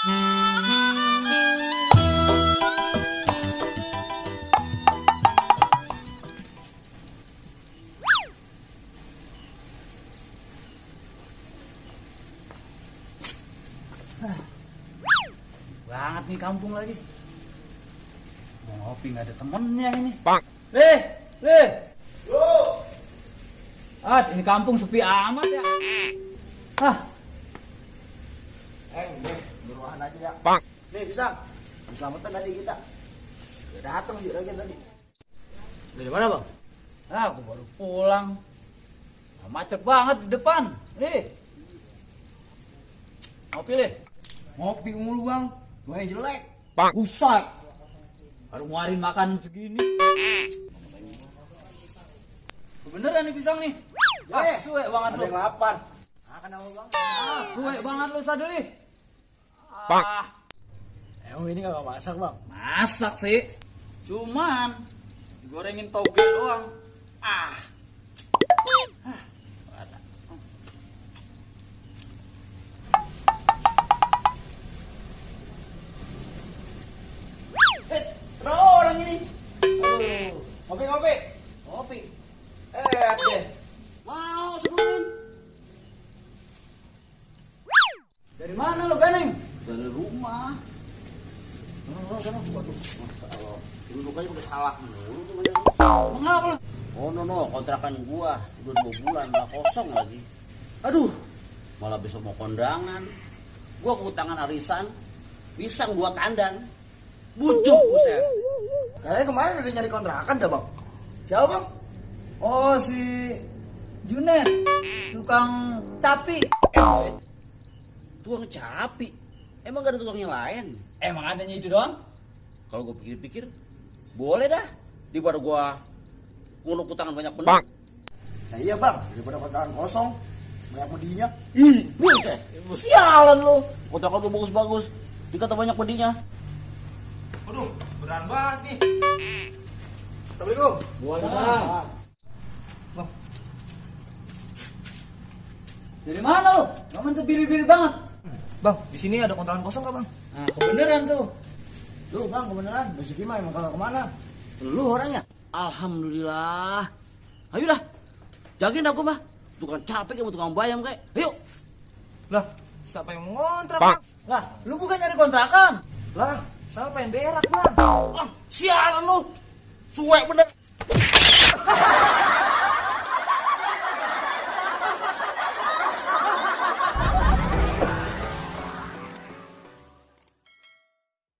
Banget nih kampung lagi. Mau ngopi nggak ada temennya ini. Yo. Ini kampung sepi amat ya. Nih, beruahan aja ya. Nih, pisang. Selamatan tadi kita. Udah datang sih lagi tadi. Dari mana, Bang? Aku baru pulang. Macet banget di depan. Nih. Ngopi deh. Ngopi mulu, Bang. Gue jelek. Buset. Baru nguarin makan segini. Beneran nih pisang nih. Suwe banget Ada lu. yang lapar. Kenapa, Bang? Suwe banget lu Sadeli. Emang ini kagak masak, Bang? Masak sih. Cuman digorengin toge doang. Orang ini. Ngopi. Kopi. Deh. Mau sebutin. Dari mana lo Ganeng? Dari rumah. Sana. Waduh, masalah. Duduk aja udah salah mulu tuh. Mengapa lo? Oh no, kontrakan gua udah 2 bulan malah kosong lagi. Aduh, malah besok mau kondangan. Gua kehutangan arisan, pisang 2 kandang. Bujuk buset. Kayaknya kemarin udah nyari kontrakan dah, Bang. Siapa, Bang? Oh si Junet, tukang capi. Tukang capi. Emang gak ada tukang yang lain? Emang adanya itu doang? Kalau gua pikir-pikir, boleh dah. Daripada gua nguluk utangan banyak bener. Nah iya, Bang, daripada kontrakan kosong, banyak bedinya. Buset. Sialan lu. Kontrakan lu bagus-bagus, dikata banyak bedinya. Aduh, beran banget nih. Assalamualaikum. Waalaikumsalam. Bang. Dari mana lo? Kamu tuh biri-biri banget. Bang, di sini ada kontrakan kosong nggak, Bang? Nah, kebeneran tuh. Tuh, Bang, kebeneran. Rezeki mah emang kalau kemana? Lu orangnya? Alhamdulillah. Ayo dah. Jagain aku mah. Tukang capek kayak tukang bayam kayak. Ayo. Lah, siapa yang mau ngontrak, Bang? Lah, lu bukan nyari kontrakan? Lah, siapa yang berak, Bang? Sialan lu. Suwek bener.